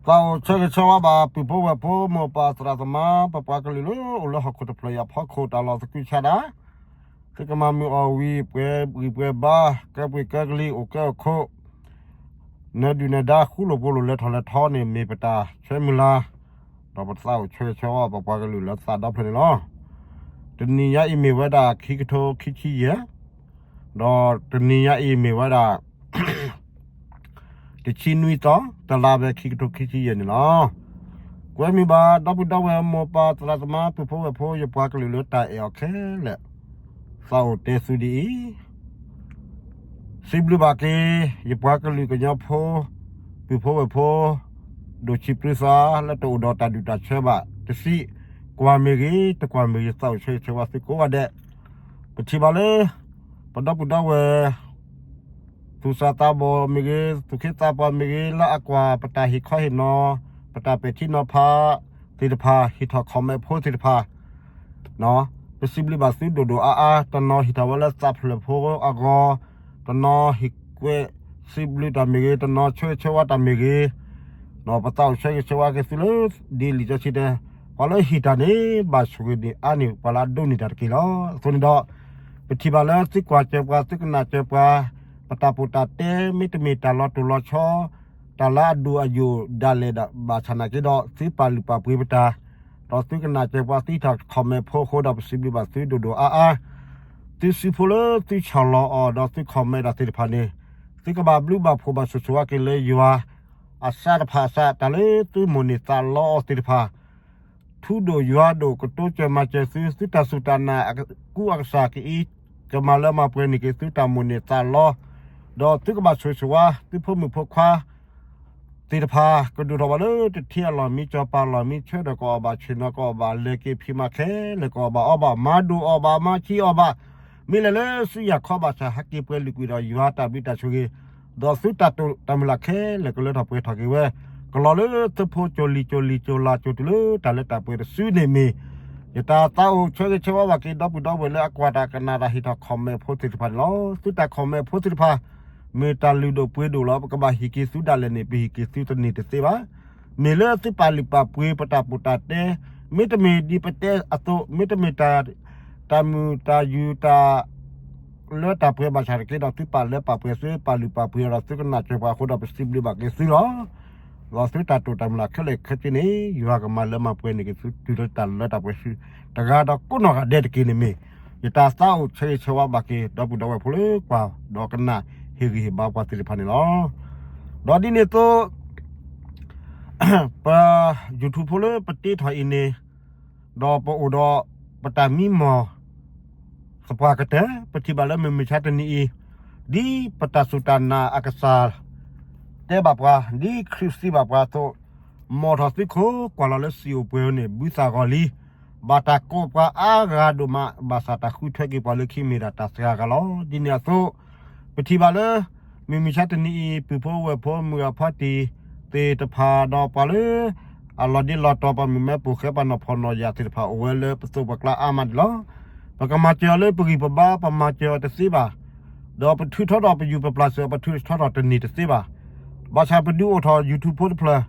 သးအိၣ်ဆၢဂ့ၤဆၢဝါဘၣ် ပုၢ်ဖိဝဲၢ်ဖိ မိၢ်ပၢ်သရၣ်သမါ ပပှၤကလုာ်လၢအိၣ်လၢဟီၣ်ခိၣ်တဖျၢၣ်အံၤအဖီခိၣ် တၢ်လီၢ်သကုၤဆးဒး, သုကမၤမုာ်အီၣ်ဝံၤ ပှဲၤဂံၢ်ပှဲၤဘါ ကဲပှ့ၤကဲကလံၤ အိၣ်ကဲအိၣ်ခိး နၢၤဒုၣ်နၢၤဒါ ဃူလိာ်ဖိးလိာ် လဲၤထီၣ်လဲၤထီန့ၣ် မ့ၢ်ပတၢ်ဆၢမုၢ်လၢ်, ဒီးပသးအိၣ်ဆၢဂ့ၤဆၢဝါ ပပှၤကလုာ်လၢသးဒီဖျၢၣ်န့ၣ်လီၤ. တနံၤညါအံၤမ့ၢ်ဝဲဒၣ် ခံကထိခံဆံယဲၢ်, ဒီးတနံၤညါအံၤမ့ၢ်ဝဲဒၣ် တဆံနွံသီ တလါဖဲ ခံကထိခံဆံယဲၢ်န့ၣ်လီၤ. ကွဲမုာ်ဘၣ် ဒီပုၢ်ဒီဝဲၢ် မိၢ်ပၢ်သရၣ်သမါ ပုၢ်ဖိဝဲၢ်ဖိ ယပှၤကလုာ်လၢတၢ်အဲၣ်အီၤခဲလၢာ်, သးအိၣ်တဲသုဒ်အံၤ, စံးဘျုးဘၣ်က့ၤ ယပှၤကလုာ်ကညီဖိ ပုၢ်ဖိဝဲၢ်ဖိ ဒိၣ်ဆံးပြံသး လၢတအိၣ်ဒီးတၢ်ဒူၣ်တၢ်ဆၢဘၣ် တစံးကွၢ်မ့ၢ်ဂ့ၤ တကွၢ်မ့ၢ်ဂ့ၤ သးအိၣ်ဆၢဂ့ၤဆၢဝါသုကိးဂၤဒဲး, ပထံၣ်ဘၣ်လၢ ပဒီပုၢ်ဒီဝဲၢ် သူၣ်စၢ်သးဘီၣ်မ့ၢ်ဂ့ၤ သူၣ်ခ့သးပှၢ်မ့ၢ်ဂ့ၤ လၢအကွၢ်ပတၢ်ဟ့ၣ်ခီဟ့ၣ်နီၤ ပတၢ်ပဲာ်ထံနီၤဖးသ့ၣ်တဖၣ် ဟ့ၣ်ထီၣ် comment ဖိသ့ၣ်တဖၣ် ပစံးဘျုးဘၣ်သုဒိၣ်ဒိၣ်အါအါ, တနီၤဟ့ၣ်ထီၣ်ဝဲလၢသးဖျၢၣ်ဖိအဂီၢ်, တနီၤဟ့ၣ်ကွဲးစံးဘျုးတၢ်မ့ၢ်ဂ့ၤ, တနီၤဆၢဂ့ၤဆၢဝါတၢ်မ့ၢ်ဂ့ၤ, ပသးအိၣ်ဆၢဂ့ၤဆၢဝါက့ၤသုလၢ ဒ်လံာ်စီဆှံတဲ, ပှၤလၢဟ့ၣ်တၢ်န့ၣ် ဘၣ်ဆိၣ်ဂ့ၤန့ၢ်အါန့ၢ် ပှၤလၢအဒိးန့ၢ်တၢ်တက့ၢ်လီၤ. အဃိန့ၣ်ဒီး ပထံၣ်ဘၣ်လၢသုကွၢ်စၢၤပှၤ သုကနၣ်စၢၤပှၤ, ပတၢ်ပီးတၢ်တဲ မ့တမ့ၢ်တၢ်လီၤတိၢ်လီၤဆီ တၢ်လၢအဒိၣ်အယိာ်ဒၣ်လဲာ်ဒီး ဘၣ်ဆၣ်နာ်က့ဒီး သုပာ်လုၢ်ပာ်ပှ့ၤပတၢ်, ဒီးသုကနၣ်စၢၤပှၤ သုဟ့ၣ်ထီၣ် comment ဖိအဃိဒီး ပစံးဘျုးဘၣ်သုဒိၣ်ဒိၣ်အါအါ, သုစုဖိလၢသုဆီၣ်လီၤအီၤ ဒီးသု comment တၢ်သ့ၣ်တဖၣ်န့ၣ် သုကဘၣ်ဘျုးဘၣ်ဖှိၣ်ဘၣ်ဆိၣ်ဆိၣ်ဝါက့ၤလၢယွၤ အစၢ်တဖၣ်အစၢ် တၢ်လၢသုမိၣ်န့ၢ်သးလီအီၤသ့ၣ်တဖၣ် ထူဒိၣ်ယွၤဒိၣ် ကတိစၢၤမၤစၢၤသု, သုတၢ်စူၢ်တၢ်နာ်အကူအကစၢ်ကအံၤ ကမၤလၢမၤပှဲၤန့ၢ်က့ၤသုတၢ်မိၣ်န့ၢ်သးလီ, ဒီးသုကဘၣ်ဆိၣ်ဆိၣ်ဝါ သုဖိမုၣ်ဖိခွါသ့ၣ်တဖၣ် ကဒိၣ်ထီၣ်ဘၣ်လၢတထံအလီၢ်မံ စီၤပၤလီၢ်မံ ဆၢထၢၣ်ကအီၣ်ဘၣ် ဆ့ၣ်နီၤကအီၣ်ဘၣ် လဲၤက့ၤဖံးမၤခဲလၢာ်ကအီၣ်ဘၣ်အီဘၣ် မၤဒိၣ်အီၣ်ဘၣ် မၤဆံးအီၣ်ဘၣ်, မ့ၢ်လဲၤလၢစုယၤခီဘၣ်ဆၣ် ဟဲက့ၤပှဲၤလုာ်ကွံာ်ဒီးယွၤတၢ်ဘျုးတၢ်ဆိၣ်ဂ့ၤ, ဒီးသုတၢ်တိာ်တၢ်မုၢ်လၢ်ခဲလၢာ်ကလၢထီၣ်ပှဲၤထီၣ်က့ၤဝဲ, ကလီၤလၢသုဖိကၠိလံၤကၠိလံၤကၠိလါကၠိတုၤလၢတၢ်လၢတၢ်ပှဲၤတစုန့ၣ်မ့ၢ် ယတၢ်သးအိၣ်ဆၢဂ့ၤဆၢဝါဘၣ်က့ၤ ဒီပုၢ်ဒီဝဲၢ်လၢအကွၢ်တၢ်ကနၣ်တၢ်ဟ့ၣ်ထီၣ် comment ဖိသ့ၣ်တဖၣ်န့ၣ်လီၤ. သုတၢ် comment ဖိသ့ၣ်တဖၣ် မ့ၢ်တၢ်လုၢ်ဒိၣ်ပှ့ၤဒိၣ်လီၤ. ပကဘၣ်ဟ့ၣ်က့ၤသုဒၣ်လဲာ်န့ၣ် ပဟ့ၣ်က့ၤသုတန့ၢ်တသ့ဘၣ်. မ့ၢ်လၢသုပာ်လုၢ်ပာ်ပှ့ၤပတၢ်ပီးတၢ်တဲ, မ့တမ့ၢ်ဒ်ပတဲအသိး, မ့တမ့ၢ်တၢ် တၢ်မုာ်တၢ်ယူၤတၢ် လၢတၢ်ပှဲၤဘၣ်ဆၣ်တက့ၢ်ဒီး သုပာ်လၢပာ်ပှဲၤ သုပာ်လုၢ်ပာ်ပှ့ၤအီၤဒီး သုကနၣ်စၢၤပှၤအဃိဒီး ပစံးဘျုးဘၣ်က့ၤသုလီၤ. ဒီးသုတၢ်တိာ်တၢ်မုၢ်လၢ်ခဲလၢာ်ခဲဆ့န့ၣ် ယွၤကမၤလၢမၤပှဲၤန့ၢ်က့ၤသု တုၤလၢတၢ်လၢတၢ်ပှဲၤဆူ တဂၤဒီးကိးနီၢ်ဂၤဒဲးတက့ၢ်န့ၣ်မ့ၢ် ယတၢ်သးအိၣ်ဆၢဂ့ၤဆၢဝါဘၣ်က့ၤ ဒီပုၢ်ဒီဝဲၢ်ဖိလၢကွၢ် ဒီးကနၣ်ဟ့ၣ်ဂံၢ်ဟ့ၣ်ဘါပှၤသ့ၣ်တဖၣ်န့ၣ်လီၤ. ဒီးဒ်န့ၣ်အသိး ပ YouTube ဖိလၢပတ့ထီၣ်အံၤန့ၣ် ဒီးပအိၣ်ဒီးပတၢ်မံမီၢ် သပှၢ်ကတၢၢ် ပထံၣ်ဘၣ်လၢမုၢ်မဆါတနံၤအံၤ ဒ်ပတၢ်စူၢ်တၢ်နာ်အကစၢ် တဲဘၣ်ပှၤ ဒ်ခရံာ်စံးဘၣ်ပှၤအသိး, မ်ထီၣ်သုခိၣ်ကွၢ်လီၤလၢစံာ်အိၣ်ပှဲၤန့ၣ် ဘုသၣ်ဂီၤလံ, ဘၣ်တၢ်ကိးပှၤအါဂၤဒိၣ်မး ဘၣ်ဆၣ်တၢ်ဃုထၢက့ၤပှၤလၢခံမ့ၢ်ဒၣ်တၢ်စှၤဂၤလီၤ. ဒ်န့ၣ်အသိး ပထံၣ်ဘၣ်လၢ မုၢ်မဆါတနံၤအံၤ ပုၢ်ဖိဝဲၢ်ဖိ မုၢ်ဂၤဖါတံၢ် သ့ၣ်တဖၣ်ဒီးပှၤလၢ အလီၤဒ့လီၤတီၤ ပှၤမုၣ်မဲပိာ်ဃဲ ပှၤနီၢ်ဖှီၣ်နီၢ်ယာ်သ့ၣ်တဖၣ် အိၣ်ဝဲလၢပသိးပှၤကျါအါမးန့ၣ်လီၤ. ပကမၤစၢၤအီၤလၢပဂံၢ်ပဘါ ပမၤစၢၤအီၤတသ့ဘၣ်. ဒီးပထုးထီထီၣ်ပယူၤပပျၢ်စၢၤ ပထုးထီထီၣ်တန့ၢ်တသ့ဘၣ်. ဘၣ်ဆၣ်ပဒုးအိၣ်ထီၣ် YouTube ဖိတဖျၢၣ်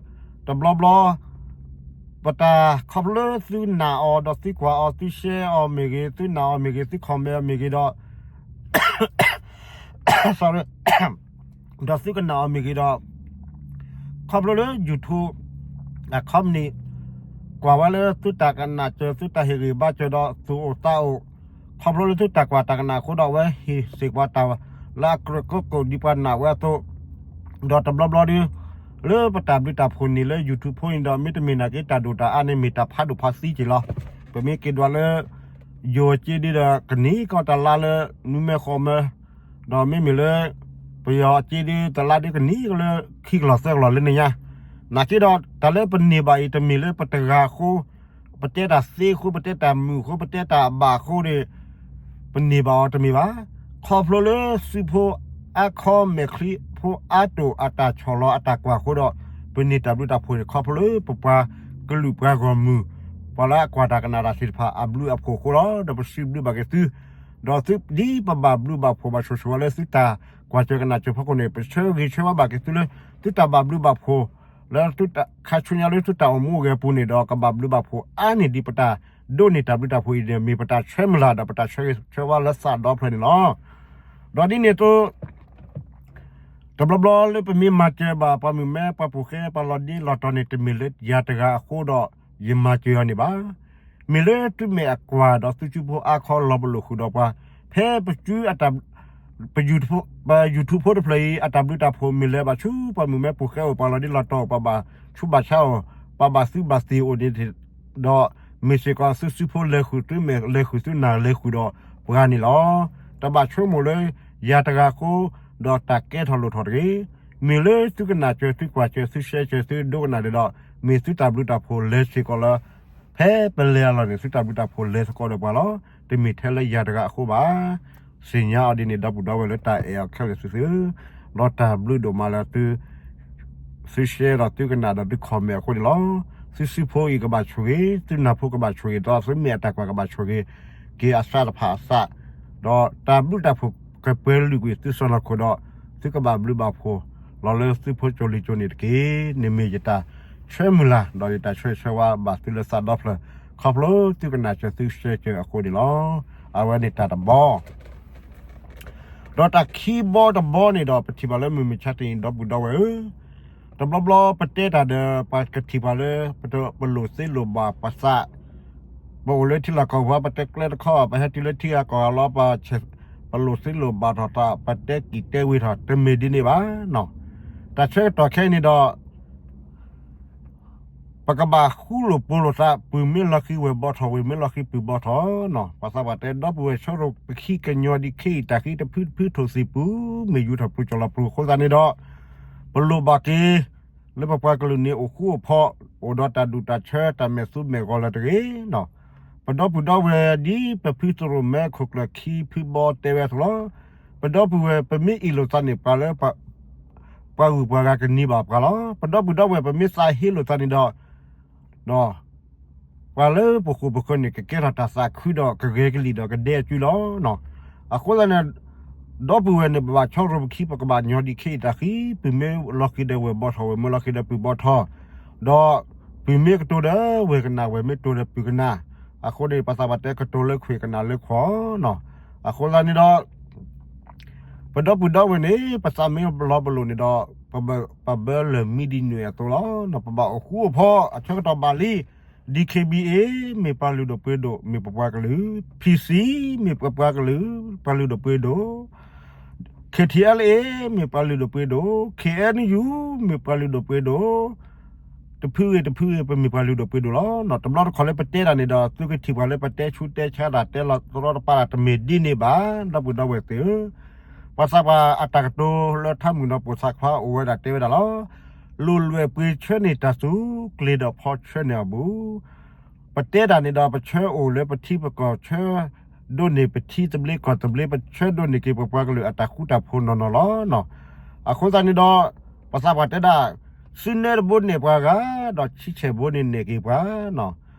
တဘျီဘျီ ပတၢ်ခီဖျိလၢသုနာ်အီၤဒီးသုကွၢ်အီၤ သု share အီၤမ့ၢ်ဂ့ၤ, သုနာ်အီၤမ့ၢ်ဂ့ၤ, သု comment အီၤမ့ၢ်ဂ့ၤဒီး sorry ဒီးသုကနၣ်အီၤမ့ၢ်ဂ့ၤဒီး ခီဖျိလၢ YouTube အခီပနံၣ် ကွၢ်ဝဲလၢသုတၢ်ကနၣ်စၢၤ သုတၢ်ဟ့ၣ်ဂံၢ်ဘါစၢၤဒီးသူၣ်အိၣ်သးအိၣ်, ခီဖျိလၢသုတၢ်ကွၢ်တၢ်ကနၣ်အဃိဒီး အဝဲဟ့ၣ်စ့ၢ်ကီးတၢ်လၢအကြၢးကိးကိးဒ်ပှၤနာ်ဝဲအသိး, ဒီးတဘျီဘျီဒီး လၢပတၢ်ဘျုးတၢ်ဖှိၣ်န့ၣ်လၢ YouTube ဖိန့ၣ်ဒီး မ့တမ့ၢ်နာ်က့ တၢ်ဒိၣ်တၢ်အါန့ၣ် မ့ၢ်တၢ်ဖးဒိၣ်ဖးသံက့ၤလီၤ. ပမ့ၢ်က့ၤဒွးလၢ ယိၤအစ့ဒ်ဒီး ကနံၤကီၢ်တလါလၢ နွံမဲဃိးမဲ ဒီးမ့မ့ၢ်လၢ ပယီၤအစ့ဒ်တလါဒ်ကနံၤကီၢ်လၢ ခံကလီၢ်သၢကလီၢ်လၢနံၤညါ, နာ်က့ဒီး တၢ်လၢပန့ၢ်ဘၣ်အံၤ တမ့ၢ်လၢပတဂၤအဃိ, ပတဲတၢ်သ့အဃိ, ပတဲတၢ်မုာ်အဃိ, ပတဲတၢ်အဘၣ်အဃိန့ၣ် ပန့ၢ်ဘၣ်အီၤတမ့ၢ်ဘၣ်. ခီဖျိလၢစုဖိအါခီမဲာ်ချံဖိအါတိာ်အတၢ်ဆီၣ်လီၤအတၢ်ကွၢ်အဃိဒီး ပန့ၢ်တၢ်ဘျုးတၢ်ဖှိၣ်န့ၣ် ခီဖျိလၢပပှၤကလုာ်ပှၤဂီၢ်မုၢ် ပှၤလၢအကွၢ်တၢ်ကနၣ်တၢ်သ့ၣ်တဖၣ်အဘျုးအဖှိၣ်အဃိလီၤ. ဒီးပစံးဘျုးဘၣ်က့ၤသု, ဒီးသုဒ်ပဘၣ်ဘျုးဘၣ်ဖှိၣ်ဘၣ်ဆိၣ်ဆိၣ်ဝဲလၢသုတၢ်ကွၢ်စၢၤကနၣ်စၢၤဖီခိၣ်န့ၣ် ပဆၢဂ့ၤဆၢဝါဘၣ်က့ၤသုလၢ သုတၢ်ဘၣ်ဘျုးဘၣ်ဖှိၣ် လၢခါဆူညါလၢသုတၢ်အိၣ်မူအိၣ်ဂဲၤအပူၤန့ၣ်ဒီး ကဘၣ်ဘျုးဘၣ်ဖှိၣ်အါန့ၢ်ဒ်ပတၢ်ဒိးန့ၢ်တၢ်ဘျုးတၢ်ဖှိၣ်အံၤန့ၣ် မ့ၢ်ပတၢ်ဆၢမုၢ်လၢ်ဒီးပတၢ်ဆၢဂ့ၤဆၢဝါလၢသးဒီဖျၢၣ်န့ၣ်လီၤ. ဒီးဒ်န့ၣ်အသိး တဘျီဘျီလၢပမ့ၢ်မၤစၢၤဘၣ်ပှၤမုၣ်မဲ ပှၤပိာ်ဃဲ ပှၤလီၤဒ့လီၤတီၤန့ၣ် တမ့ၢ်လၢယၤတဂၤအဃိဒီး ယမၤစၢၤအီၤန့ၣ်ဘၣ်. မ့ၢ်လၢသုမဲာ်အကွၢ်ဒီးသုစုဖိအါခီလီၤပလိာ်ဃုာ်ဒီးပှၤ ဖဲပစု ပ YouTube ဖိတဖျၢၣ်အံၤ အတၢ်ဘျုးတၢ်ဖှိၣ်မ့ၢ်လၢၤဘၣ်ဆူ ပှၤမုၣ်မဲပိာ်ဃဲအိၣ် ပှၤလီၤဒ့လီၤတီၤအိၣ် ပှၤဘၣ်ဆူးဘၣ်ဆါအိၣ် ပှၤဘၣ်သုးဘၣ်သ့ၣ်အိၣ်န့ၣ် ဒီးမ့ၢ်စ့ၢ်ကီးသုစုဖိလဲၤဃုာ် သုမဲာ်လဲၤဃုာ် သုနၢ်လဲၤဃုာ်ဒီးပှၤန့ၣ်လီၤ. တဘၣ်ဆိကမိၣ်လၢယၤတဂၤအဃိ ဒီးတၢ်ကဲထီၣ်လိၣ်ထီၣ်တဂ့ၤ. မ့ၢ်လၢသုကနၣ်စၢၤ သုကွၢ်စၢၤ သုရှဲစၢၤ သုဒိကနၣ်ဒဲးဒီး မ့ၢ်သုတၢ်ဘျုးတၢ်ဖှိၣ်လဲၤစ့ၢ်ကီးလၢ ဖဲပလဲၤအလီၢ်န့ၣ် သုတၢ်ဘျုးတၢ်ဖှိၣ်လဲၤသကိးဒီးပှၤလီၤ. တမ့ၢ်ထဲလၢယၤတဂၤအဃိဘၣ်. သ့ၣ်ညါအီၤဒ်န့ၣ် ဒီပုၢ်ဒီဝဲၢ်လၢတၢ်အဲၣ်အီၤခဲလၢာ်သုသု, ဒီးတၢ်ဘျုးဒိၣ်မးလၢသု သုရှဲဒီးသုကနၣ်ဒီးသု comment အဃိန့ၣ်လီၤ. သုစုဖိအံၤကဘၣ်ဆိၣ်ဂ့ၤ, သုနၢ်ဖိကဘၣ်ဆိၣ်ဂ့ၤ, ဒီးသုမဲာ်အတၢ်ကွၢ်ကဘၣ်ဆိၣ်ဂ့ၤက့ၤအသးတဖၣ်အသး, ဒီးတၢ်ဘျုးတၢ်ဖှိၣ်ကပှဲၤလုာ်ကွံာ်သုစီၢ်နီၤခိၣ်ဒီး သုကဘၣ်ဘျုးဘၣ်ဖှိၣ်လီၤလၢသုဖိကၠိလံၤကၠိန့ၣ်တက့ၢ်. န့ၣ်မ့ၢ်ယတၢ်ဆၢမုၢ်လၢ် ဒီးယတၢ်ဆၢဂ့ၤဆၢဝါဘၣ်သုလၢသးဒီဖျၢၣ် ခီဖျိသုကနၣ်စၢၤသုရှဲစၢၤအဃိန့ၣ်လီၤ. အဝဲန့ၣ်တၢ်တဘီ ဒီးတၢ်ခံဘီတဘီန့ၣ်ဒီး ပထံၣ်ဘၣ်လၢမုၢ်မဆါတနံၤ ဒီပုၢ်ဒီဝဲၢ်ဧၢ, တဘျီဘျီပတဲတၢ်ဒီး ပှၤကထံၣ်ပှၤလၢ ပလိၣ်သ့လိၣ်ဘၣ်ပသး, ပအိၣ်လၢထံလီၢ်ကီၢ်ပူၤ ပတဲကျဲတခီ ပဟဲတုၤလၢထံဂၤကီၢ်ဂၤလီၤ ပလိၣ်သ့လိၣ်ဘၣ်ထီၣ်သး ပတဲကံၣ်တဲဝ့ၤထီၣ် တမ့ၢ်ဒ်န့ၣ်ဘၣ်. တၢ်ဆၢကတီၢ်ခဲအံၤန့ၣ်ဒီး ပကဘၣ်ဃူလိာ်ဖိးလိာ်သး, ပုၢ်မ့ၢ်လီၤဃံၤဝဲၢ်ဘီထီၣ်, ဝဲၢ်မ့ၢ်လီၤဃံၤပုၢ်ဘီထီၣ်နီၤ. ပှၤသးပှၢ်တဲ ဒီပုၢ်ဝဲၢ်ဆၢရိၤပခံကညီဒံး ခဲအံၤတၢ်ဃံတဖုတဖုထိၣ်သံၣ်ပူၤ မ့ၢ်ယူၤထီၣ်ပူၤကၠီၤလီၤပူၤအဃိသတးန့ၣ်ဒီး ပလိၣ်ဘၣ်က့ၤ လၢပပှၤကလုာ်န့ၣ်အိၣ်ဃူအိၣ်ဖိး, အိၣ်ဒီးတၢ်ဒူၣ်တၢ်ဆၢ တၢ်မဲာ်သူမဲာ်ဂီၤလၢၤတဂ့ၤနီၤ. ပဒီပုၢ်ဒီဝဲၢ်ဒ်ပဖုသရိၣ်မဲခိၣ်ကျၢၢ်ခံဖုဘီတဲဝဲအသိးလီၤ. ပဒီပုၢ်ဝဲၢ် ပမ့ၢ်အ့ၣ်လိာ်သးန့ၣ် ပှၤလၢ ပှၤဂုၤပှၤဂၤကန့ၢ်ဘၣ်ပှၤလီၤ. ပဒီပုၢ်ဒီဝဲၢ် ပမ့ၢ်သးဟ့လိာ်သးန့ၣ်ဒီး ပှၤလၢပဃိာ်ပဃၢၤန့ၣ် ကကဲထီၣ်တၢ်သးခုဒီး ကဂဲၤကလံၣ်ဒီးကဒဲအစုလီၤ. အဃိသတးန့ၣ် ဒီပုၢ်ဝဲၢ်န့ၣ် ပဘၣ်ဆီရိၤပခံ ပကဘၣ်ညီဒံးခဲအံၤတၢ်ဃံ, ပုၢ်မ့ၢ်လီၤဃံၤဒီးဝဲၢ်ဘီထီၣ်, ဝဲၢ်မ့ၢ်လီၤဃံၤဒီးပုၢ်ဘီထီၣ်, ဒီးပုၢ်မ့ၢ်ကတိၤဒီးဝဲၢ်ကနၣ်, ဝဲၢ်မ့ၢ်တိၤဒီးပုၢ်ကနၣ်. အဃိန့ၣ် ပှၤသးပှၢ်တဲ ကတိၤလၢခွံၣ်ကနၣ်လၢခွီၣ်နီၤ. အဃိသတးန့ၣ်ဒီး ပဒီပုၢ်ဒီဝဲၢ်န့ၣ် ပသးမ့ၢ်လီၤပလိာ်န့ၣ်ဒီး ပဘၢလၢၢ်မံဒံးနွံအသိးလီၤ. ပဘၣ်အိၣ်ဃူအိၣ်ဖိး အဆၢကတီၢ်ဘၣ်လံ. ဒံးခ့ဘံၣ်အ့ၣ် မ့ၢ်ပှၤလုၢ်ဒိၣ်ပှ့ၤဒိၣ် မ့ၢ်ပပှၤကလုာ်, ဖံၣ်စံၣ် မ့ၢ်ပပှၤကလုာ် ပှၤလုၢ်ဒိၣ်ပှ့ၤဒိၣ်, ခ့ၣ်ထံၣ်အဲလ်အ့ၣ် မ့ၢ်ပှၤလုၢ်ဒိၣ်ပှ့ၤဒိၣ်, ခ့ၣ်အဲၣ်ယူၣ် မ့ၢ်ပှၤလုၢ်ဒိၣ်ပှ့ၤဒိၣ်, တဖုဂ့ၤတဖုဂ့ၤ ပမ့ၢ်ပှၤလုၢ်ဒိၣ်ပှ့ၤဒိၣ်လီၤ. တဘျီတခီၣ်လၢပတဲတၢ်န့ၣ်ဒီး သုကထံၣ်ပှၤလၢပတဲဆူးတဲဆါတၢ် တဲလီၤတရီတပါတၢ် တမ့ၢ်ဒ်န့ၣ်ဘၣ် ဒီပုၢ်ဒီဝဲၢ်သ့ၣ်ဧၢ. ပှၤသးပှၢ်အတၢ်ကတိၤလၢထါမုၣ်ဒီးပိာ်သးခွါအိၣ်ဝဲဒၣ်တဲဝဲဒၣ်လီၤ. လိၣ်လွဲၢ်ပှ့ၤဆၢန့ၢ်တၢ်သူ ကျ့ၤဒီးဖီဆၢန့ၢ်အီၤဘူး. ပတဲတၢ်န့ၣ်ဒီး ပဆၢအိၣ်လၢပထံပကီၢ်ဆၢ ဒိးန့ၢ်ပထံသဘျ့ကီၢ်သဘျ့ ပဆၢဒိးန့ၢ်က့ၤပပှၤကလုာ်အတၢ်ဃူတၢ်ဖိးနီၢ်နီၢ်လီၤ. အဃိသတးန့ၣ်ဒီး ပှၤသးပှၢ်တဲဒၣ် စုနဲတဘိနဲၣ်ပှၤဂၤ ဒီးဆံဆဲၣ်ဘိန့ၣ်နဲၣ်က့ၤပှၤနီၤ.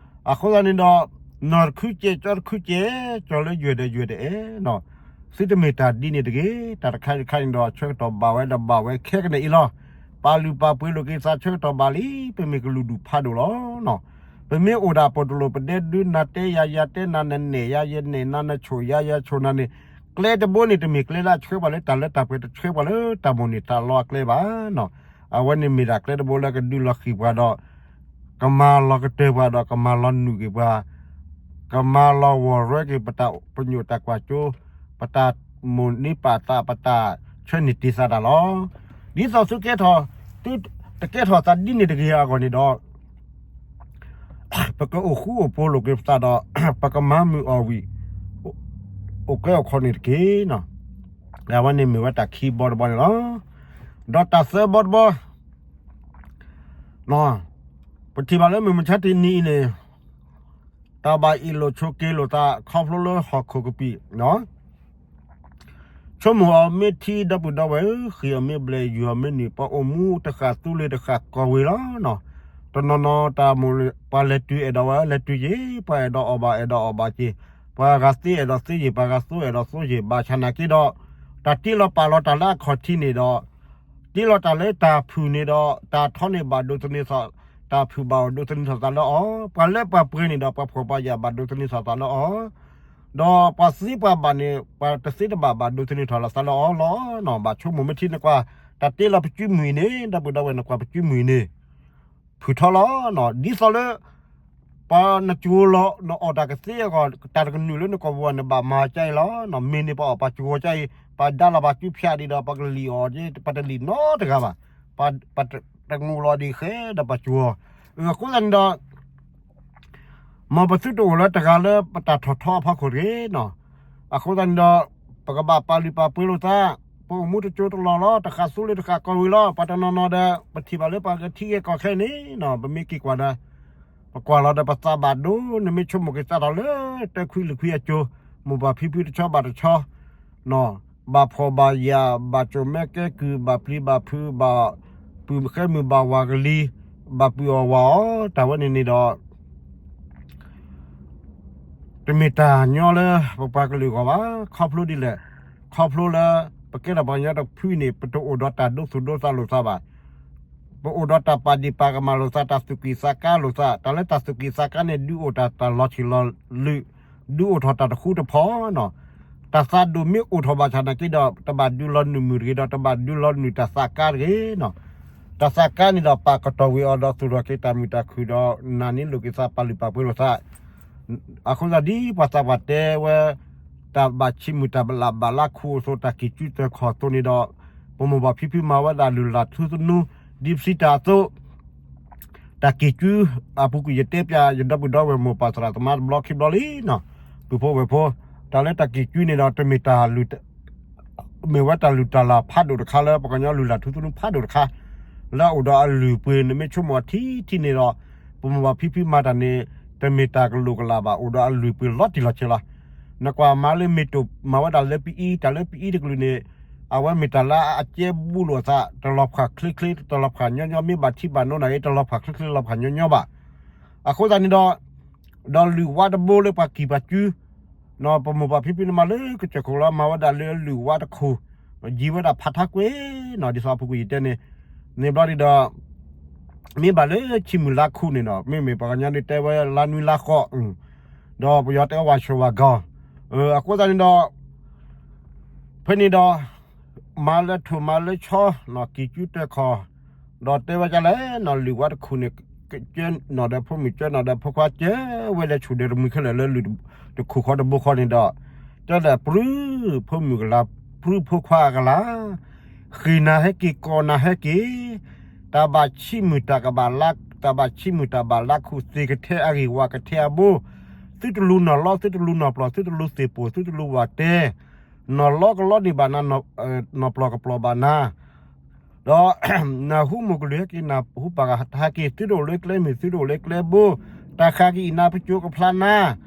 အဃိသတးန့ၣ်ဒီး နီၢ်တခုကဲး ကၠီတခုကဲး ကၠီလၢယွဲၢ်ဒီးယွဲၢ်တအဲၣ်နီၤ. သုတမ့ၢ်တၢ်ဒ်န့ၣ်တဂ့ၤ. တၢ်တခါတခါန့ၣ်ဒီး ဆၢကတီၢ်ဘၣ်ဝဲဒီးဘၣ်ဝဲခဲကနံၣ်အံၤလီၤ. ပာ်လုၢ်ပာ်ပှ့ၤလိာ်က့ၤသးဆၢကတီၢ်ဘၣ်လံ ပမ့ၢ်ကလုာ်ဒူၣ်ဖးဒိၣ်လီၤနီၤ. ပမ့ၢ်အိၣ်ဒၣ်ပိာ်တလိာ် ပဒဲဒုးနၤတဲယၤ ယၤတဲနၤ နနဲၣ်ယၤ ယနဲၣ်နၤ နဆိၣ်ယၤ ယၤဆိၣ်နၤန့ၣ် ကျဲတဘိန့ၣ် တမ့ၢ်ကျဲလၢအဆှၢပှၤလၢတၢ်လၢတၢ်ပှဲၤ တဆှၢပှၤလၢတၢ်မိၣ်န့ၢ်သးလီအကျဲဘၣ်နီၤ. အဝဲန့ၣ်မ့ၢ်ဒၣ်ကျဲတဘိလၢကဒုးလီၤဃံၤပှၤဒီး ကမၤလီၤကတၢၢ်ပှၤဒီး ကမၤလီၤနုာ်က့ၤပှၤ, ကမၤလီၤဝီၢ်ရွဲက့ၤပတၢ်ပညိၣ်တၢ်ကွၢ်စိ, ပတၢ်မိၣ်န့ၢ်ပာ်သး ပတၢ်ဆၢန့ၢ်တ့ၢ်သးတၢ်လီၤ. ဒ်သိးသုကဲထီၣ်, သုတကဲထီၣ်သးဒ်န့ၣ်တဂ့ၤအဂီၢ်န့ၣ်ဒီး ပကအိၣ်ဃူအိၣ်ဖိးလိာ်က့ၤပသးဒီး ပကမၤမုာ်အီၣ်ဝံၣ် အိၣ်ကဲအိၣ်ခီန့ၣ်တက့ၢ်နီၤ. အဝဲန့ၣ်မ့ၢ်ဝဲတၢ်ခံဘီတဘီန့ၣ်လီၤ. ဒီးတၢ်သၢဘီတဘီ ပထံၣ်ဘၣ်လၢမုၢ်မဆါတနံၤအံၤန့ၣ် တၢ်ဘၣ်အ့ၣ်လိာ်ဆိးက့လိာ်သးခီဖျိလၢဟီၣ်ခိၣ်ကပံာ် ဆိကမိၣ်အီၤမ့ၢ်ထံ ဒီပုၢ်ဒီဝဲၢ်ဧၢ, ဃံၢ်အီၤမ့ၢ်ဘျဲၣ် ယုၢ်အီၤမ့ၢ်နုာ်, ပှၤအိၣ်မူတဃၣ်သူလ့ၤတဃၣ်ကီၢ်ဝ့ၤလီၤနီၤ. တနီၤနီၤတၢ်မိၣ် ပှၤလဲၤတုၤအဲၣ်ဒိးဝဲလဲၤတုၤက့ၤ, ပှၤအဲၣ်ဒိးအီၣ်ဘၣ်အဲၣ်ဒိးအီၣ်ဘၣ်က့ၤ, ပှၤဂၤသ့အဲၣ်ဒိးသ့က့ၤ, ပှၤဂၤသိအဲၣ်ဒိးသိက့ၤ, ဘၣ်ဆၣ်နာ်က့ဒီး တၢ်တ့လီၤပာ်လီၤတၢ်လၢအခီၣ်ထံးန့ၣ်ဒီး တ တ့လီၤတၢ်လၢတၢ်ဖုၣ်န့ၣ်ဒီး တၢ်ထီန့ၢ်ဘၣ်ဒိးသန့ၤထီၣ်, တၢ်ဖုၣ်ဘၣ်အီၤဒိးသန့ၤထီၣ်သးလၢအီၤ, ပှၤလၢပှၤပှဲၤန့ၣ်ဒီး ပှၤဖှီၣ်ပှၤယာ်ဘၣ်ဒိးသန့ၤထီၣ်သးလၢအီၤ, ဒီးပှၤသ့ပှၤဘၣ်န့ၣ် ပှၤတသ့တဘၣ်ဘၣ်ဒိးသန့ၤထီၣ်လီၤသးလၢအီၤလီၤ. ဘၣ်ဆိကမိၣ်မ့ၢ်ထံနကွၢ် တၢ်တ့လီၤပစုမုၢ်အံၤန့ၣ် ဒီပုၢ်ဒီဝဲၢ်နကွၢ်ပစုမုၢ်အံၤန့ၣ် ဖုၣ်ထီလီၤ. ဒ်သိးလၢ ပှၤနကၠိၤလီၤ နအီၣ်တၢ်ကသ့အဂီၢ် တၢ်တကနုာ်လၢနကိာ်ပူၤနဘၣ်မၤကါအံၤလီၤ. မ့ၢ်န့ၣ်ပှၤအီၣ်ပှၤကၠိၤကါအံၤ ပှၤဒါလီၤပှၤကၠူဖၠးဒံးဒီး ပှၤကလံၣ်အီၤ ပတလံၣ်နီတဂၤဘၣ်. ပှၤတငိၣ်လီၤဒံးဃဲဒီးပှၤကၠိၤအီၤ. အဃိသတးန့ၣ်ဒီး မ်ပသုတအိၣ်လၢတဂၤလၢပတၢ်ထီၣ်ထီအဖီခိၣ်တဂ့ၤနီၤ. အဃိသတးန့ၣ်ဒီး ပကဘၣ်ပာ်လုၢ်ပာ်ပှ့ၤလိာ်သး, ပအိၣ်မူတကၠိတလီၢ်လီၤ, တဃၣ်သူလ့ၤတဃၣ်ကီၢ်ဝံၤလီၤ. ပှၤတနီၤနီၤဒီး ပထံၣ်ဘၣ်လၢပှၤကထံၣ်ဂ့ၤကီၢ်ခဲအံၤန့ၣ်နီၤ, ပမ့ၢ်က့ၤကွၢ်ဒီး ပကွၢ်လီၤဒီးပသးဘၣ်ဒိ, နမ့ၢ်ဆိကမိၣ်က့ၤသးထီၣ်လၢတၢခွံလွံၢ်ခွံအကၠိ, မိၢ်ပၢ်ဖံဖုတဆီဘၣ်တဆီ ဘၣ်ဖှီၣ်ဘၣ်ယာ်, ဘၣ်ကၠိၣ်မဲကဲကုၢ်, ဘၣ်ပျံၤဘၣ်ဖုး, ဘၣ်ပုၢ်ဃဲမုၢ်ဘၣ်ဝၤကလံၤ, ဘၣ်ပုၢ်အီၣ်ဝၤအီၤ, တၢ်ဝဲန့ၣ်န့ၣ်ဒီး တမ့ၢ်တၢ်ညီလၢပပှၤကလုာ်အဂီၢ်ဘၣ်. ခီဖျိဒ်လဲၣ်, ခီဖျိလၢ ပကဲထီၣ်ပှၤကညီတဖုန့ၣ် ပတအိၣ်ဒီးတၢ်ဒိသူၣ်ဒိသးလိာ်သးဘၣ်. ပအိၣ်ဒီးတၢ်ပာ်ဒ့ၣ်ပာ်ကမၣ်လိာ်သး, တၢ်သူၣ်ကံၢ်သးကါလိာ်သး, တၢ်လၢတၢ်သူၣ်ကံၢ်သးကါန့ၣ် ဒုးအိၣ်တၢ်တၢ်လီၤဆံးလီၤလုာ်, ဒုးအိၣ်ထီၣ်တၢ်တဃူတဖိးနီၤ. တၢ်သးဒိၣ်မ့ၢ်အိၣ်ထီၣ်ဘၣ်ဆၣ်နာ်က့ဒီး တဘၣ်ဒုးလီၤနုာ်မုၢ်တဂ့ၤဒီး တဘၣ်ဒုးလီၤနုာ်တၢ်သးကါတဂ့ၤနီၤ. တၢ်သးကါန့ၣ်ဒီး ပာ်ကတီၢ်ဝံၤအီၤဒီးသူၣ်ထီၣ်က့ၤတၢ်မုာ်တၢ်ခုၣ်ဒီး နာ်န့ၢ်လိာ်က့ၤသးပာ်လုၢ်ပာ်ပှ့ၤလိာ်သး အဃိသတးဒ်ပှၤသးပှၢ်တဲဝဲ တၢ်ဘၣ်ဆံးမုၢ်တၢ်ဘၣ်လၢ်ဘၣ်လၢ်ခူအသိး တၢ်ကံၢ်ကူတၢၢ်ခီၣ်အသိးန့ၣ်ဒီး ပမိၢ်ပၢ်ဖံဖုမၤဝဲဒၣ်လုၢ်လၢ်ထူသနူ ဒ်ပစံးတၢ်အသိး တၢ်ကံၢ်ကူ အပူၤကွံာ်ယတဲပျး ယဒီပုၢ်ဒီဝဲၢ်မိၢ်ပၢ်သရၣ်သမါတဘျီခံဘျီလံနီၤ ပုၢ်ဖိဝဲၢ်ဖိ တၢ်လၢတၢ်ကံၢ်ကူန့ၣ်ဒီး တမ့ၢ်တၢ် မ့ၢ်ဝဲတၢ်လုၢ်တၢ်လၢ်ဖးဒိၣ်တခါလၢပှၤကညီလုၢ်လၢ်ထူသနူဖးဒိၣ်တခါ လၢအအိၣ်ဒီးအလုၢ်အပှ့ၤ နမ့ၢ်ဆိကမိၣ်အထံထံန့ၣ်ဒီး ပမိၢ်ပၢ်ဖံဖုမၤတၢ်န့ၣ် တမ့ၢ်တၢ်ကလိာ်ကလၤဘၣ် အိၣ်ဒီးအလုၢ်အပှ့ၤလီၤတံၢ်လီၤဆဲးလီၤ. နကွၢ်မၤလၢမ့ၢ်တိၢ်မၤဝဲဒၣ်လၢပအံၤ တၢ်လၢပအံၤတကလုာ်န့ၣ် အဝဲမ့ၢ်တၢ်လၢအကဲဘူးလိာ်အသး တလီၤဖှၣ်ချ့ချ့ တလီၤဖှၣ်ညီညီ မ့ၢ်ဘၣ်ထံဘၣ်နိနာ်က့ တလီၤဖှၣ်ချ့ချ့လီၤဖှၣ်ညီညီဘၣ်. အဃိသတးန့ၣ်ဒီး ဒီးလုၢ်ဝါတဘိလၢပှၤကံၢ်ပှၤကူ ပမိၢ်ပၢ်ဖံဖုန့ၣ်မၤလၢကစၢၢ်ခိၣ်လီၤ မၤဝဲဒၣ်လၢလုၢ်ဝါတခိၣ် ယံၤဝဲဒၣ်ဖးထါကွ့နီၤ ဒ်သိးအပူၤကွံာ်ယတဲန့ၣ် န့ၣ်ဘျီဒ်ဒီး မ့ၢ်ဘၣ်လၢဆံးမုၢ်လါခူန့ၣ်ဒီး မ့မ့ၢ်ပှၤကညီန့ၣ်တဲဝဲလါနွံလါဃိး ဒီးပယီၤတဲဝဲဝၤဆိၣ်ဝၤကီၤ အဃိသတးန့ၣ်ဒီး ဖဲန့ၣ်ဒီး မၤလၢထိၣ်မၤလၢဆီ ကံၢ်ကူတၢၢ်ခီၣ် ဒီးတဲဝဲဒ်လဲၣ်နီၤ လုၢ်ဝါတခိၣ်န့ၣ် ကၢနီၣ်ဒီးဖိမုၣ်ကၢနီၣ်ဒီးဖိခွါကၢဝဲလၢဆိၣ်ဒၢတမှံၤခဲလၢာ်လၢလုၢ်တခိၣ်ဃီတဘိဃီန့ၣ်ဒီး တဲဒၣ်ပြူၢ်ဖိမုၣ်ကလၤ ပြူၢ်ဖိခွါအကလၤ ဃ့ၢ်နၤဟဲက့ၤကီၢ်နၤဟဲက့ၤ တၢ်ဘၣ်ဆံးမုၢ်တၢ်ကဘၣ်လါ တၢ်ဘၣ်ဆံးမုၢ်တၢ်ဘၣ်လါခူ သ့ၣ်ကထဲအဂ့ၢ်ဝၣ်ကထဲအဘိ သုတလူၤနီၢ်လီ သုတလူၤနီၢ်ပျီၢ် သုတလူၤသ့ၣ်ပိၢ် သုတလူၤဝၣ်တဲ နီၢ်လီကလီန့ၢ်ဘၣ်နၤ နီၢ်ပျီၢ်ကပျီၢ်ဘၣ်နၤ ဒီး နၢ်ဟူမိၢ်ကလုၢ်ဟဲက့ၤ နၢ်ဟူပၢ်ဂၤဟဲက့ၤ သုတအိၣ်လၢကျဲမုၢ် သုတအိၣ်လၢကျဲဘိ တၢ်ဃးက့ၤအံၤနၤ ပစိကဖျါနၤ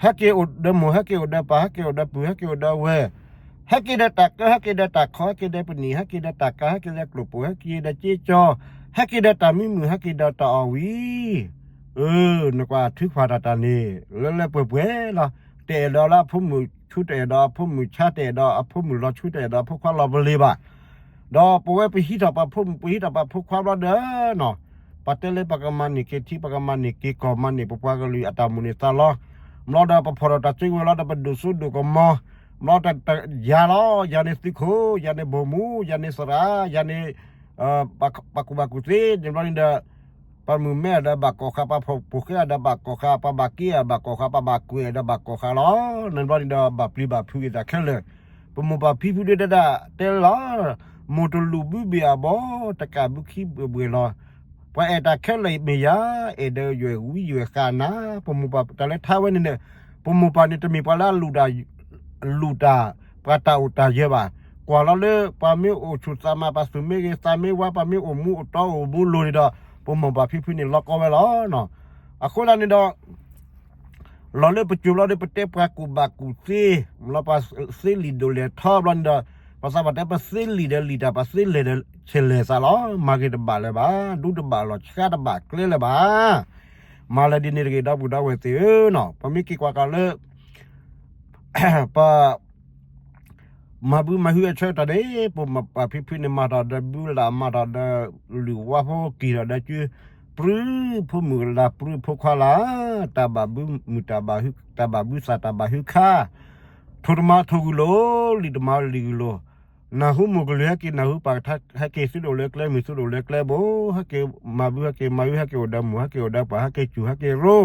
ဟဲက့ၤအိၣ်ဒီးမိၢ် ဟဲက့ၤအိၣ်ဒီးပၢ် ဟဲက့ၤအိၣ်ဒီးပုၢ် ဟဲက့ၤအိၣ်ဒီးဝဲၢ် ဟဲက့ၤဒီးတၢ်ကၢ ဟဲက့ၤဒီးတၢ်ခီ ဟဲက့ၤဒီးပနံာ် ဟဲက့ၤဒီးတၢ်ကၤ ဟဲက့ၤဒီးကျိၣ်ပိၢ် ဟဲက့ၤဒီးစ့ကၠီ ဟဲက့ၤဒီးတၢ်မံမုာ် ဟဲက့ၤဒီးတၢ်အီၣ်ဝံၤ နကွၢ်ထုကဖၣ်တၢ်တၢ်န့ၣ် လၢလၢပှဲၤပှဲၤလီၤ. တအဲၣ်ဒိးလၢအဖိမုၣ်ဆူ တအဲၣ်ဒိးအဖိမုၣ်ဆါ တအဲၣ်ဒိးအဖိမုၣ်လီၤဆူ တအဲၣ်ဒိးအဖိခွါလီၤပလ့ၤဘၣ်. ဒီးပဝဲပဟံးထီၣ်ပဖိမုၣ် ပဟံးထီၣ်ပဖိခွါဘျီဒီး ပတဲလၢပကမၤန့ၢ်က့ၤထံ ပကမၤန့ၢ်က့ၤကီၢ် မၤန့ၢ်ပပှၤကလုာ်အတၢ်မိၣ်န့ၢ်သးလီၤ. ဘျီဒီးပဖီၣ်ထီၣ်တၢ်စုကဝဲၤလီၤဒီးပဒိၣ်စိဒိၣ်ကမီၤ ဘျီတၢ်ယၤလီၤ ယၤန့ၣ်သုးခိၣ် ယၤန့ၣ်ဘိၣ်မူ ယၤန့ၣ်သရၣ် ယၤန့ၣ် ပှၤကူၣ်ဘၣ်ကူၣ်သ့ န့ၣ်ဘျီန့ၣ်ဒီး ပှၤမုၣ်မဲအဒီးဘၣ်ကီၢ်ဃာ် ပှၤဖှီၣ်ဖိဃဲအဒီးဘၣ်ကီၢ်ဃာ် ပှၤဘၣ်က့အဒီးဘၣ်ကီၢ်ဃာ် ပှၤဘၣ်ကွဲးအဒီးဘၣ်ကီၢ်ဃာ်လီၤ. န့ၣ်ဘျီန့ၣ်ဒီးဘၣ်ပျံၤဘၣ်ဖုးက့ၤသးခဲလၢာ်. ပမိၢ်ပၢ်ဖံဖုဒၣ်တၢ်တဲလီၤ မိၢ်တလူးဘုဘ့ၣ်အဘီ တကးဘုခံဘှဲၣ်ဘှဲၣ်လီၤ. ပှၤအဲၣ်တၢ်ခဲလၢာ်မ့ၢ်ယၤ အဲၣ်ဒိးယွဲၢ်ဝံယွဲၢ်ဃာ်နၤ ပမိၢ်ပၢ်တၢ်လၢထါဝဲန့ၣ်န့ၣ် ပမိၢ်ပၢ်န့ၣ်တမ့ၢ်ပှၤလၢအလူၤတၢ် လူၤတၢ် ပှၤတၢ်အိၣ်တၢ်ယၢၤဘၣ်. ကွၢ်လီၤလၢ ပှၤမ့ၢ်အိၣ်ဆူၣ်သးမး ပှၤသူၣ်မ့ၢ်ဂ့ၤသးမ့ၢ်ဝါ ပှၤမ့ၢ်အိၣ်မူအိၣ်တီအိၣ်မူလိၤန့ၣ်ဒီး ပမိၢ်ပၢ်ဖံဖုန့ၣ်လီၤကီဝဲလီၤ. အဃိသတးန့ၣ်ဒီး လီၤလၢပစိၤဘျီဒီး ပတဲပှၤကူၣ်ဘၣ်ကူၣ်သ့ လီၤပှၤသ့လံာ်ဒိၣ်လဲၢ်ထီဘျီန့ၣ်ဒီး ပှၤသးပှၢ်တဲပသ့လံာ်ဒီးလံာ်တၢ် ပသ့လဲၢ်ဒီးဆဲးလဲၢ်သးလီၤ. မၤဂ့ၤတဘၣ်လၢၤဘၣ် ဒူတဘၣ်လီၢ်ဆှါတဘၣ်ကျဲလၢၤဘၣ်. မၤလၢဒ်န့ၣ်တဂ့ၤ ဒီပုၢ်ဒီဝဲၢ်သ့ၣ်ဧၢနီၤ ပမ့ၢ်က့ၤကွၢ်ကးလၢ ပ မၤဘုမၤဟုအဆၢကတီၢ်န့ၣ် ပမၤပှၤဖံဖုန့ၣ် မၤထီၣ်ဒီးဘုလၢ် မၤထီၣ်ဒီးလုၢ်ဝါဖိ က့ၤထီၣ်ဒီးစု ပြူဖိမုၣ်ကလၤ ပြူဖိခွါလၢ် တၢ်ဘၣ်ဘုမုၢ် တၢ်ဘၣ်ဘုသး တၢ်ဘၣ်ဘုခါ ထိၣ်တမၤထိၣ်ဂုၢ်လိာ် လံာ်တမၤလံာ်ဂုၢ်လိာ် နၢ်ဟူမိၢ်ကလုၢ် ဟဲက့ၤနၢ်ဟူပၢ်ကထါ ဟဲက့ၤသုတအိၣ်လၢကျဲမုၢ် သုတအိၣ်လၢကျဲဘိ ဟဲက့ၤမၤဘု ဟဲက့ၤမၤဟု ဟဲက့ၤအိၣ်ဒီးမိၢ် ဟဲက့ၤအိၣ်ဒီးပၢ် ဟဲက့ၤစူၢ် ဟဲက့ၤရိ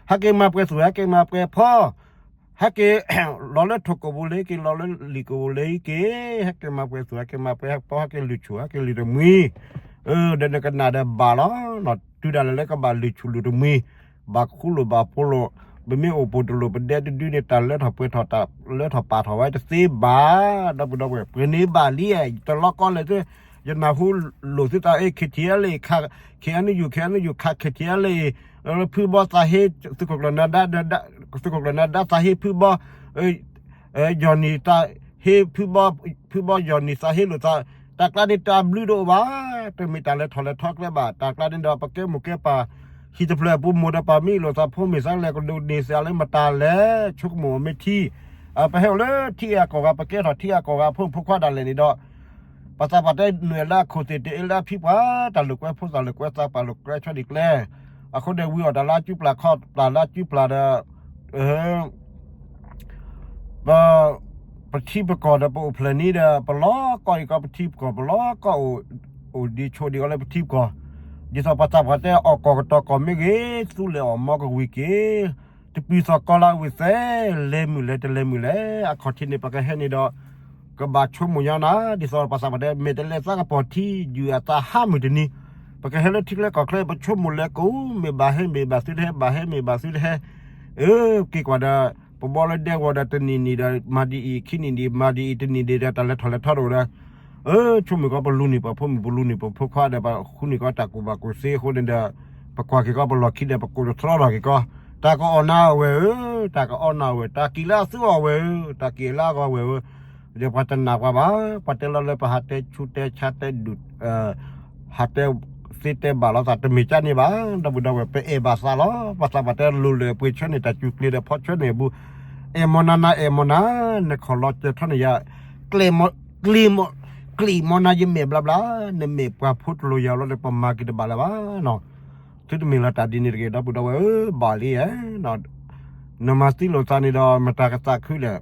ဟဲက့ၤမၤပှဲၤသူၣ် ဟဲက့ၤမၤပှဲၤဖီ ဟဲက့ၤ လီၤလၢထိၣ်ကိာ်ပူၤလၢက့ၤ လီၤလၢလံာ်ကိာ်ပူၤလၢက့ၤ ဟဲက့ၤမၤပှဲၤသူၣ် ဟဲက့ၤမၤပှဲၤဖီ ဟဲက့ၤလုၢ်ဆူၣ် ဟဲက့ၤလုၢ်တမှံၤ ဒီးနကနၣ်ဒီးဘၣ်လီၤ. တုၤဒၣ်လဲာ်လၢကဘၣ်လုၢ်ဆူၣ်လုၢ်တမှံၤ ဘၣ်ခူလိာ်ဘၣ်ဖိးလိာ် ပမ့ၢ်အိၣ်ပိာ်တလိာ် ပဒဲတဒုန့ၣ် တၢ်လၢထီၣ်ပှဲၤထီၣ် တၢ်လၢထီၣ်ပာ်ထီၣ်ဝဲတသ့ဘၣ် ဒီပုၢ်ဒီဝဲၢ် ပှဲၤန့ၢ်ဘၣ်လံ တလီၤကီလဲၣ်သ့ ယနၢ်ဟူလိာ်သုသး KTLA ခး KNU KNU ခး KTLA ဖုဘီသးဟ့ သုးခိၣ်ကျၢၢ်နၤဒါ သုးခိၣ်ကျၢၢ်နၤဒါသးဟ့ဖုဘီ ယီၢ်နံၣ်သးဟ့ဖုဘီ ဖုဘီယီၢ်နံၣ်သးဟ့လိာ်သး တၢ်ကျါန့ၣ်တၢ်ဘျုးတအိၣ်ဘၣ် တမ့ၢ်တၢ်လဲၤထီၣ်လဲၤထီကျဲဘၣ် တၢ်ကျါန့ၣ်ဒီး ပကဲမိၢ်ကဲပၢ် ဟံၣ်တဖျၢၣ်အပူၤ မိၢ်ဒီးပၢ်မ့ၢ်လိာ်သး ဖိမ့ၢ်သးလဲၤကဒိးန့ၢ်စ့ၢ်လၢမတၤလဲၣ် ဆိကမိၣ်အီၤမ့ၢ်ထံ ပဟဲအိၣ်လၢထံအကီၢ်ဂၤ ပကဲထီၣ်ထံအကီၢ်ဂၤ ဖိမုၣ်ဖိခွါဒၣ်လဲာ်န့ၣ်ဒီး ပှၤသးပှၢ်တဲနုာ်လၢအခိၣ်သ့ၣ် တအ့လၢအဖံပှၤ တၢ်လိာ်ကွဲဖိသၣ်လိာ်ကွဲသးပှၢ်လိာ်ကွဲဆီဒံၣ်ကျဲ အဃိန့ၣ် ဝံၤအီၣ်တၢ်လၢအစုပျၢ်ခီပျၢ်လၢအစုပျၢ်ဒီး ပ ပထံပကီၢ်ဒီးပအိၣ်ဖျဲၣ်န့ၣ်ဒီး ပလီၤကီၢ်အံၤကီၢ် ပထံပကီၢ် ပလီၤကီၢ်အိၣ် အိၣ်ဒံးဆိးဒံးအီၤလၢပထံပကီၢ် ဒ်သိးပှၤသးပှၢ်တဲအီၣ်ကီၢ်ကတီၤကီၢ်မ့ၢ်ဂ့ၤ သူလ့ၤအီၣ်မီကဝံၤက့ၤ တပံၤသီၣ်ကီလၢဝံၤသဲ လဲၤမုာ်လဲၤတလဲၤမုာ်လဲၤ အခီၣ်ထံးန့ၣ် ပကဟဲန့ၣ်ဒီး ကဘၣ်ဆိကမိၣ်ညါနၤ ဒ်သိးပှၤသးပှၢ်တဲ မဲာ်တလဲၤသးကပီၤထံ ယုၢ်အသးဟးမုၢ်တနံၤ ပကဟဲလၢထံကျဲကီၢ်ချၢ ပဆိကမိၣ်လဲၤကိး မ့ၢ်ဘၣ်ဟဲမ့ၢ်ဘၣ်သုတဟဲ ဘၣ်ဟဲမ့ၢ်ဘၣ်သုတဟဲ အၢ က့ၤကွၢ်ဒီး ပဘီလၢဒဲကဝီၤဒီး တနံၣ်နံၣ်ဒီး မၤဒ်အံၤ ခံနံၣ်နံၣ် မၤဒ်အံၤ တနံၣ်နံၣ်ဒီး တၢ်လဲၤထီၣ်လဲၤထီတအိၣ်ဒီး အၢ ဆိကမိၣ်ကီး ပလူနံၣ်ပဖိမုၣ် ပလူနံၣ်ပဖိခွါဒီး ပဃုနံၣ်ကီးတၢ်ကူၣ်ဘၣ်ကူၣ်သ့အဃိန့ၣ်ဒီး ပကွၢ်က့ၤကီး ပလီၢ်ခံဒီး ပကိးတသြီထီၣ်က့ၤကီး တၢ်ကအီၣ်နၤအဝဲၢ်ဧၢ, တၢ်ကအီၣ်နၤအဝဲၢ်, တၢ်ကံၣ်လၢအသူအီၣ်ဝဲၢ်ဧၢ, တၢ်ကံၣ်လၢအဂီၤဝဲၢ်ဧၢ, ဒီးပှၤတနာ်ပှၤဘၣ်, ပှၤတဲလီၤလၢပဟးတဲဆူၣ်တဲဆါတဲဒုး ဟးတဲသ့တဲဘၣ်လိာ်သး တမ့ၢ်ကၢ်န့ၣ်ဘၣ်, ဒီပုၢ်ဒီဝဲၢ် ပအဲၣ်ဘၣ်သးလီၤ. ပှၤသးပှၢ်တဲလိၤလၢပှ့ၤဆၢန့ၣ် တၢ်စူၤကျ့ၤဒီးဖီဆၢန့ၣ်အဘူး, အဲၣ်မီၢ်နၤနၤ အဲၣ်မီၢ်နၤ, နခီၣ်လီၤစၢၤထီၣ်န့ၣ်ယၤ, ကျ့ၤမီၢ်နၤယမဲာ်ဘျါဘျါ, နမဲာ်ပှၤဖိတလိၤယၤလီၤဒီး ပမၤက့ၤတဘၣ်လၢၤဘၣ်နီၤ. သုတမ့ၢ်လၢတၢ်ဒ်န့ၣ်တဂ့ၤ ဒီပုၢ်ဒီဝဲၢ်ဧၢ, ဘၣ်လံဧါ. နမၤသံလိာ်သးန့ၣ်ဒီး မတၤကသးခုလဲၣ်.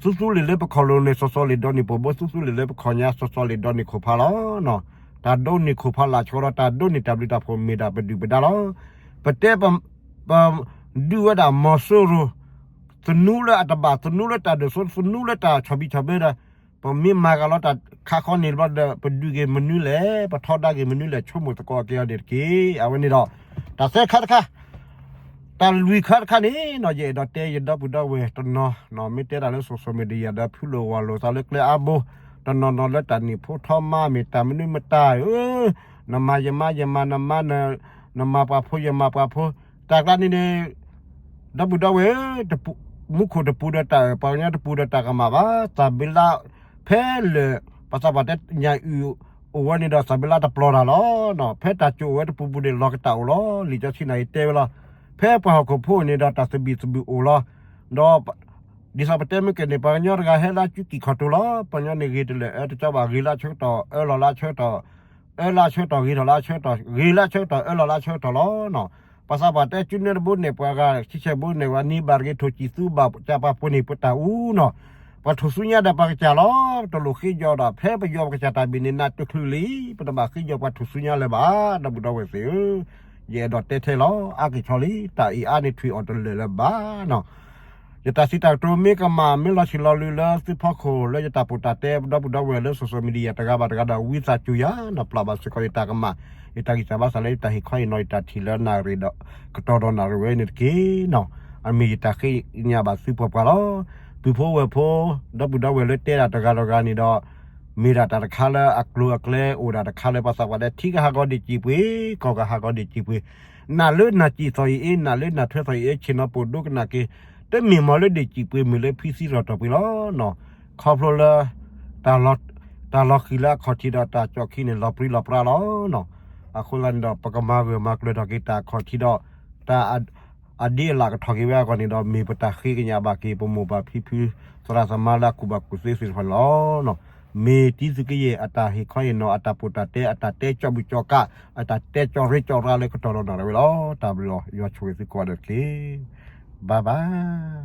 သူသူလ့ၤလၢပခီၣ်လိၤန့ၣ် စီၤစီၤလ့ၤဒီးန့ၢ်ပှၤဘိ, သူသူလ့ၤလၢပခီၣ်ညါ စီၤစီၤလ့ၤဒီးန့ၢ်ခိၣ်ဖးလီၤ. တၢ်ဒိးန့ၢ်ခိၣ်ဖးလၢ်ဆှီဒီး တၢ်ဒိးန့ၢ်တၢ်ဘျုးတၢ်ဖှိၣ်မ့ၢ်ဒၣ်ပဒုၣ်ပဒါလီၤ. ပတဲပ ပဒုးဝဲဒၣ်မီၤစိရိၤ, သနူလၢအတဘၣ်, သနူလၢတၢ်ဒိၣ်စိ, သနူလၢတၢ်ဆီၣ်ဘံၣ်ဆီၣ်ဘၢဒီး ပမ့ၢ်မၤဂ့ၤလီၤတၢ်ခါခီန့ၣ်ဘျီဒီး ပဒုးက့ၤမနုၤလဲၣ်, ပထီဒါက့ၤမနုၤလဲၣ်, ဆိကမိၣ်သကိးက့ၤအီၤန့ၣ်တက့ၢ်. အဝဲန့ၣ်ဒီး တၢ်သၢခါတခါ, တၢ်လွံၢ်ခါတခါန့ၣ်နီၤ, ယအဲၣ်ဒိးတဲယဒီပုၢ်ဒီဝဲၢ်တနီၤနီၤ, မ့ၢ်တဲတၢ်လၢ social media ဒီး ဖုးလိာ်ဝၤလိာ်သးလၢကျဲအါဘိ, တနီၤနီၤလၢတၢ်န့ၣ်ဖိထီမါ မ့ၢ်တၢ်မနုၤမတၤဧၢ, နမၤယမါ ယမၤနမါ, နမၤပှၤဖိ ယမၤပှၤဖိ, တၢ်ကျါန့ၣ်န့ၣ် ဒီပုၢ်ဒီဝဲၢ်ဧၢ, မူခိၣ်တပူၤဒီးတၢ်အၢၣ်, ပှၤကညီတပူၤဒီးတၢ်ကမၣ်ဘၣ်. သးဘ့လါ ဖဲလၢာ် ပှၤသးပှၢ်တဲညၣ်အုၣ်အိၣ်ဝဲန့ၣ်ဒီး သးဘ့လါတပျီၤတၢ်လီၤ. ဖဲတၢ်ကိၣ်အိၣ်ဝဲတပူၤပူၤန့ၣ် လီၤကတၢ်အိၣ်လီၤ. လံာ်စီဆှံနၤအံၤတဲဝဲလီၤ. ဖဲပှၤဟီၣ်ခိၣ်ဖိန့ၣ်ဒီး တၢ်သဘံၣ်သဘုၣ်အိၣ်လီၤ. ဒီး ဒ်သိးပတဲမ့ၢ်ကဲန့ၣ် ပှၤကညီတဂၤဟဲလၢစုကံၢ်ခီၣ်တိၤလီၤ. ပှၤကညီန့ၣ်ဂ့ၤတလၢာ် အၢတကီဘၣ်, ဂ့ၤလၢဆၢကတီၢ် အၢလီၤလၢဆၢကတီၢ်, အၢလၢဆၢကတီၢ် ဂ့ၤထီၣ်လၢဆၢကတီၢ်, ဂ့ၤလၢဆၢကတီၢ် အၢလီၤလၢဆၢကတီၢ်လီၤ. ပှၤသးပှၢ်တဲ စုနဲတဘိန့ၣ် ပှၤဂၤ ဆံဆဲးဘိန့ၣ် ပှၤနံၤဘၣ်တဂ့ၤ ထိၣ်စံၣ်သူဘၣ် ကၢ်ပှၤဖိန့ၣ် ပတၢ်အူနီၤ. ပှၤထိၣ်ဆူညါဒီးပှၤကစၢ်လီၤ. တလိၣ်ဃ့ယီၤဒီး ဖဲပယီၤပကစၢ်တၢ်ဘံၣ်န့ၣ် နးတချုးလံ, ပတဘၣ်ဃ့ယီၤပှၤထိၣ်ဆူညါလၢၤဘၣ်, ဒီပုၢ်ဒီဝဲၢ်သ့ၣ်ဧၢ. ယအဲၣ်ဒိးတဲထဲလီၤ. အါက့ၤဆီလံ, တၢ်အံၤအါန့ၢ်ထွံၣ်အီၤတလၢာ်လၢၤဘၣ်နီၤ. ယတၢ်စံးတၢ်ကတိၤမ့ၢ်ကမၣ် မ့ၢ်လီၤဆံးလီၤလံၤလၢသုဖီခိၣ် လၢယတၢ်ပီးတၢ်တဲ ဒီပုၢ်ဒီဝဲၢ်လၢ social media တဂၤဘၣ်တဂၤဒီး ဝံသးစူၤယၤနီၤ ပျၢ်ဘၣ်စ့ၢ်ကီးယတၢ်ကမၣ်, ယတၢ်ဂံၢ်စၢ်ဘါစၢ်လၢယတၢ်ဟ့ၣ်ခီအံၤနီၤ ယတၢ်ထံၣ်လၢနၣ်ရံၣ်ဒီး ကတီၤဒီးနၣ်ရံၣ်ဝဲန့ၣ်တက့ၢ်နီၤ. အမ့ၢ်ယတၢ်ဃ့ကညးဘၣ်သုပှၤပှၤလီၤ. ပုၢ်ဖိဝဲၢ်ဖိ ဒီပုၢ်ဒီဝဲၢ်လၢတဲဒၣ်တဂၤဒီးတဂၤန့ၣ်ဒီး မ့ၢ်ဒၣ်တၢ်တခါလၢအကျိၤအကျဲအိၣ်ဒၣ်တခါလၢပှၤသးပှၢ်တဲ ထံကဟးဂီၤဒံးစံၣ်ပှ့ၤ, ကီၢ်ကဟးဂီၤဒံးစံၣ်ပှ့ၤ, နၢ်လၢနၢ်စံၣ်သီၣ်အံၤအ့, နၢ်လၢနၢ်ထွဲသီၣ်အံၤအ့ ဆ့ၣ်နီၤပိာ်ဒိကနၣ်က့ၤ, တမ့ၢ်မီၢ်လၢဒံးစံၣ်ပှ့ၤ မ့ၢ်လၢဖံသံရီၣ်ထီၣ်ပှ့ၤလီၤနီၤ. ခီဖျိလၢ တၢ်လီၤဃံၤလၢအခီၣ်ထံးဒီးတၢ်ကၠီၣ်ခံန့ၣ် လီၤပြံလီၤပြါလီၤ. အဃိသတးန့ၣ်ဒီး ပကမၤဂၢၢ်မၤကျၢၤထီၣ်က့ၤတၢ်အခီၣ်ထံးဒီး တၢ် အဒ့အလးကထီၣ်က့ၤဝဲအဂီၢ်န့ၣ်ဒီး မ့ၢ်ပတၢ်ဃ့ကညးဘၣ်က့ၤ ပမိၢ်ပၢ်ဖံဖု သရၣ်သမါလၢအကူၣ်ဘၣ်ကူၣ်သ့သ့ၣ်တဖၣ်န့ၣ်လီၤ. မ့ၢ်တံသုးက့ယဲၢ် အတၢ်ဟ့ၣ်ခီဟ့ၣ်နီၤ အတၢ်ပိာ်တၢ်တဲ အတၢ်တဲကၠီၣ်ဘူၣ်ကၠီၣ်ကး အတၢ်တဲကၠီၣ်ရ့ကၠီၣ်ရါလၢကတီၢ်ဒီးနၢ်ရဝဲလီၤ. တၢ်ဘျုးလီၤ. ယွၤဆိၣ်ဂ့ၤသုကိးဂၤဒဲးတက့ၢ်. Bye bye.